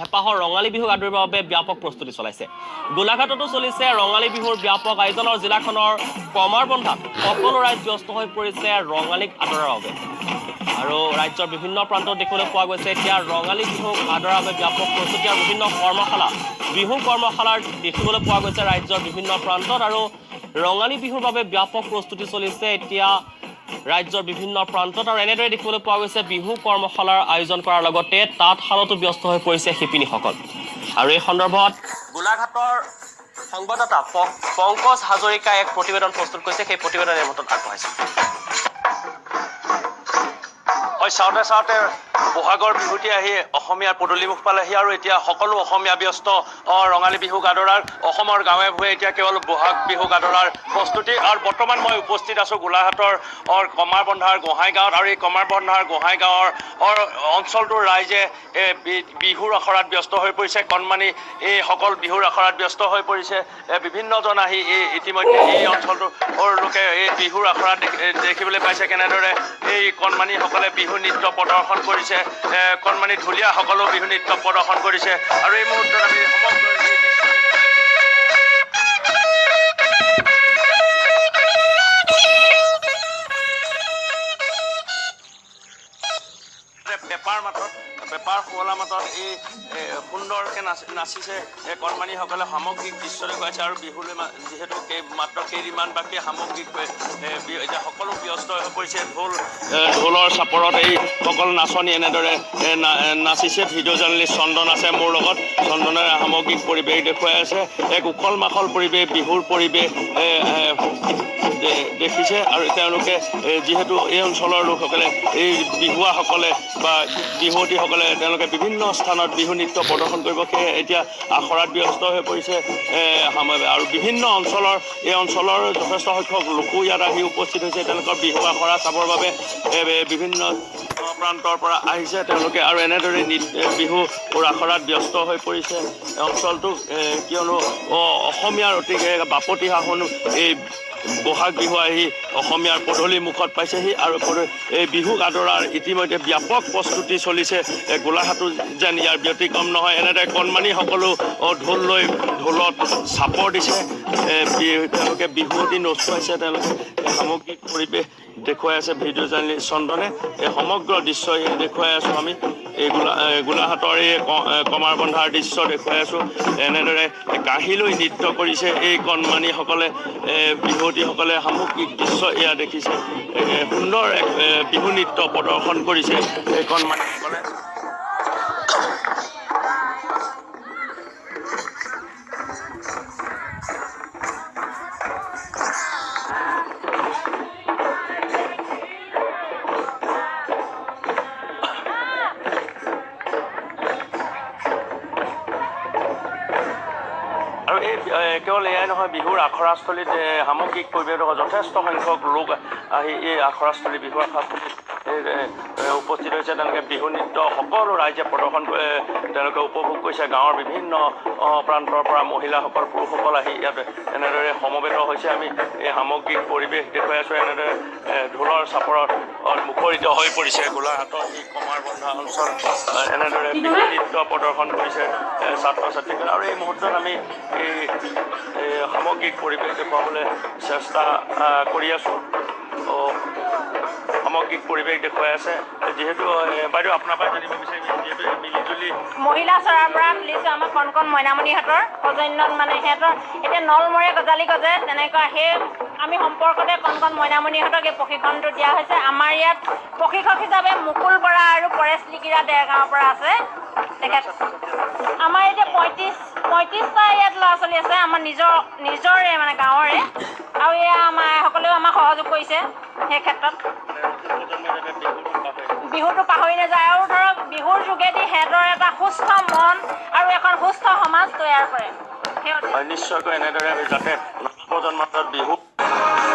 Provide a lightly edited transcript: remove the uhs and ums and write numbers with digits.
হেঁপাহৰ ৰঙালী বিহুক আদৰিবৰ বাবে ব্যাপক প্ৰস্তুতি চলাইছে। গোলাঘাটতো চলিছে ৰঙালী বিহুৰ ব্যাপক আয়োজনৰ। জিলাখনৰ কমাৰবন্ধাত সকলো ৰাইজ ব্যস্ত হৈ পৰিছে ৰঙালীক আদৰাৰ বাবে। আৰু ৰাজ্যৰ বিভিন্ন প্ৰান্তত দেখিবলৈ পোৱা গৈছে এতিয়া ৰঙালী বিহুক আদৰাৰ বাবে ব্যাপক প্ৰস্তুতি আৰু বিভিন্ন কৰ্মশালা, বিহু কৰ্মশালাৰ দেখিবলৈ পোৱা গৈছে ৰাজ্যৰ বিভিন্ন প্ৰান্তত। আৰু ৰঙালী বিহুৰ বাবে ব্যাপক প্ৰস্তুতি চলিছে এতিয়া ৰাজ্যৰ বিভিন্ন প্ৰান্তত। আৰু এনেদৰে দেখিবলৈ পোৱা গৈছে বিহু কৰ্মশালাৰ আয়োজন কৰাৰ লগতে তাঁতশালতো ব্যস্ত হৈ পৰিছে শিপিনীসকল। আৰু এই সন্দৰ্ভত গোলাঘাটৰ সংবাদদাতা পংকজ হাজৰিকাই এক প্ৰতিবেদন প্ৰস্তুত কৰিছে, সেই প্ৰতিবেদন এই মুহূৰ্তত আগবঢ়াইছে। হয়, চাওঁতে চাওঁতে বহাগৰ বিহুটি আহি অসমীয়াৰ পদূলিমুখ পালেহি আৰু এতিয়া সকলো অসমীয়া ব্যস্ত ৰঙালী বিহুক আদৰাৰ। অসমৰ গাঁৱে ভূঞে এতিয়া কেৱল বহাগ বিহুক আদৰাৰ প্ৰস্তুতি। আৰু বৰ্তমান মই উপস্থিত আছোঁ গোলাঘাটৰ কমাৰবন্ধাৰ গোহাঁই গাঁৱত। আৰু এই কমাৰবন্ধাৰ গোহাঁই গাঁৱৰ অঞ্চলটোৰ ৰাইজে বিহুৰ আখৰাত ব্যস্ত হৈ পৰিছে। কণমানি এইসকল বিহুৰ আখৰাত ব্যস্ত হৈ পৰিছে। বিভিন্নজন আহি এই ইতিমধ্যে এই অঞ্চলটোৰ লোকে এই বিহুৰ আখৰাত দেখিবলৈ পাইছে কেনেদৰে এই কণমানিসকলে বিহু নৃত্য প্ৰদৰ্শন কৰিছে। কণমানি ঢুলীয়াসকলেও বিহু নৃত্য প্ৰদৰ্শন কৰিছে। আৰু এই মুহূৰ্তত আমি সমগ্ৰ পেপাৰ মাতত, পেপাৰ শুৱলা মাতত এই সুন্দৰকৈ নাচিছে কণমানিসকলে। সামগ্ৰিক দৃশ্য দেখুৱাইছে। আৰু বিহুলৈ যিহেতু মাত্ৰ কেইদিনমান বাকী, সামগ্ৰিক এতিয়া সকলো ব্যস্ত হৈ পৰিছে। ঢোলৰ চাপৰত এই সকল নাচনী এনেদৰে নাচিছে। ভিডিঅ' জাৰ্নেলিষ্ট চন্দন আছে মোৰ লগত। চন্দনে সামগ্ৰিক পৰিৱেশ দেখুৱাই আছে। এক উখল মাখল পৰিৱেশ, বিহুৰ পৰিৱেশ দেখিছে। আৰু তেওঁলোকে যিহেতু এই অঞ্চলৰ লোকসকলে, এই বিহুৱাসকলে বা বিহুৱতীসকলে তেওঁলোকে বিভিন্ন স্থানত বিহু নৃত্য প্ৰদৰ্শন কৰিব, সেয়ে এতিয়া আখৰাত ব্যস্ত হৈ পৰিছে। আৰু বিভিন্ন অঞ্চলৰ, এই অঞ্চলৰ যথেষ্ট সংখ্যক লোকো ইয়াত আহি উপস্থিত হৈছে। তেওঁলোকৰ বিহু আখৰা চাবৰ বাবে বিভিন্ন প্ৰান্তৰ পৰা আহিছে তেওঁলোকে। আৰু এনেদৰে বিহু আখৰাত ব্যস্ত হৈ পৰিছে অঞ্চলটো। কিয়নো অসমীয়াৰ অতিকে বাপতি সাহোন এই বহাগ বিহু আহি অসমীয়াৰ পদূলি মুখত পাইছেহি। আৰু এই বিহুক আদৰাৰ ইতিমধ্যে ব্যাপক প্ৰস্তুতি চলিছে। গোলাঘাটো যেন ইয়াৰ ব্যতিক্ৰম নহয়। এনেদৰে কণমানিসকলো ঢোল লৈ ঢোলত চাপৰ দিছে। তেওঁলোকে বিহুৱতী নচুৱাইছে। তেওঁলোকে সামগ্ৰিক পৰিৱেশ দেখুৱাই আছে ভিডিঅ' জাৰ্নেলিষ্ট চন্দনে। এই সমগ্ৰ দৃশ্য দেখুৱাই আছোঁ আমি। এই গোলাঘাটৰ এই কমাৰবন্ধাৰ দৃশ্য দেখুৱাই আছোঁ। এনেদৰে কাঁহী লৈ নৃত্য কৰিছে এই কণমানিসকলে, বিহুৱতীসকলে। সামগ্ৰিক দৃশ্য এয়া দেখিছে। সুন্দৰ এক বিহু নৃত্য প্ৰদৰ্শন কৰিছে এই কণমানিসকলে। আৰু এই কেৱল এয়াই নহয়, বিহুৰ আখৰাস্থলীত সামগ্ৰিক পৰিৱেশ যথেষ্ট সংখ্যক লোক আহি এই আখৰাস্থলী, বিহু আখৰাস্থলীত উপস্থিত হৈছে। তেওঁলোকে বিহু নৃত্য সকলো ৰাইজে প্ৰদৰ্শন তেওঁলোকে উপভোগ কৰিছে। গাঁৱৰ বিভিন্ন প্ৰান্তৰ পৰা মহিলাসকল, পুৰুষসকল আহি ইয়াত এনেদৰে সমবেত হৈছে। আমি এই সামগ্ৰিক পৰিৱেশ দেখুৱাই আছোঁ। এনেদৰে ঢোলৰ চাপৰত মুখৰিত হৈ পৰিছে গোলাঘাটৰ এই কমাৰবন্ধা অঞ্চল। এনেদৰে বিহু নৃত্য প্ৰদৰ্শন কৰিছে ছাত্ৰ ছাত্ৰীসকলে। আৰু এই মুহূৰ্তত আমি এই সামগ্ৰিক পৰিৱেশ দেখুৱাবলৈ চেষ্টা কৰি আছোঁ। সামগ্ৰিক পৰিৱেশ দেখুৱাই আছে। যিহেতু বাইদেউ আপোনাৰ পৰা জানিব বিচাৰিম, যিহেতু মিলিজুলি মহিলা চৰাৰ পৰা তুলিছোঁ আমাৰ কণ কণ মইনামণিহঁতৰ সৌজন্যত, মানে সিহঁতৰ এতিয়া নলমৰে গজালি গজে তেনেকুৱা সেই আমি সম্পৰ্কতে কণ কণ মইনামণিহঁতক এই প্ৰশিক্ষণটো দিয়া হৈছে। আমাৰ ইয়াত প্ৰশিক্ষক হিচাপে মুকুল বৰা আৰু পৰেশ লিগিৰা দেৰগাঁৱৰ পৰা আছে। তেখেত আমাৰ এতিয়া 35টা ইয়াত ল'ৰা ছোৱালী আছে, আমাৰ নিজৰে মানে গাঁৱৰে। আৰু এয়া আমাৰ সকলেও আমাক সহযোগ কৰিছে সেই ক্ষেত্ৰত। বিহুটো পাহৰি নাযায়। আৰু ধৰক বিহুৰ যোগেদি সিহঁতৰ এটা সুস্থ মন আৰু এখন সুস্থ সমাজ তৈয়াৰ কৰে। নিশ্চয়কৈ এনেদৰে যাতে নৱপ্ৰজন্মৰ বিহু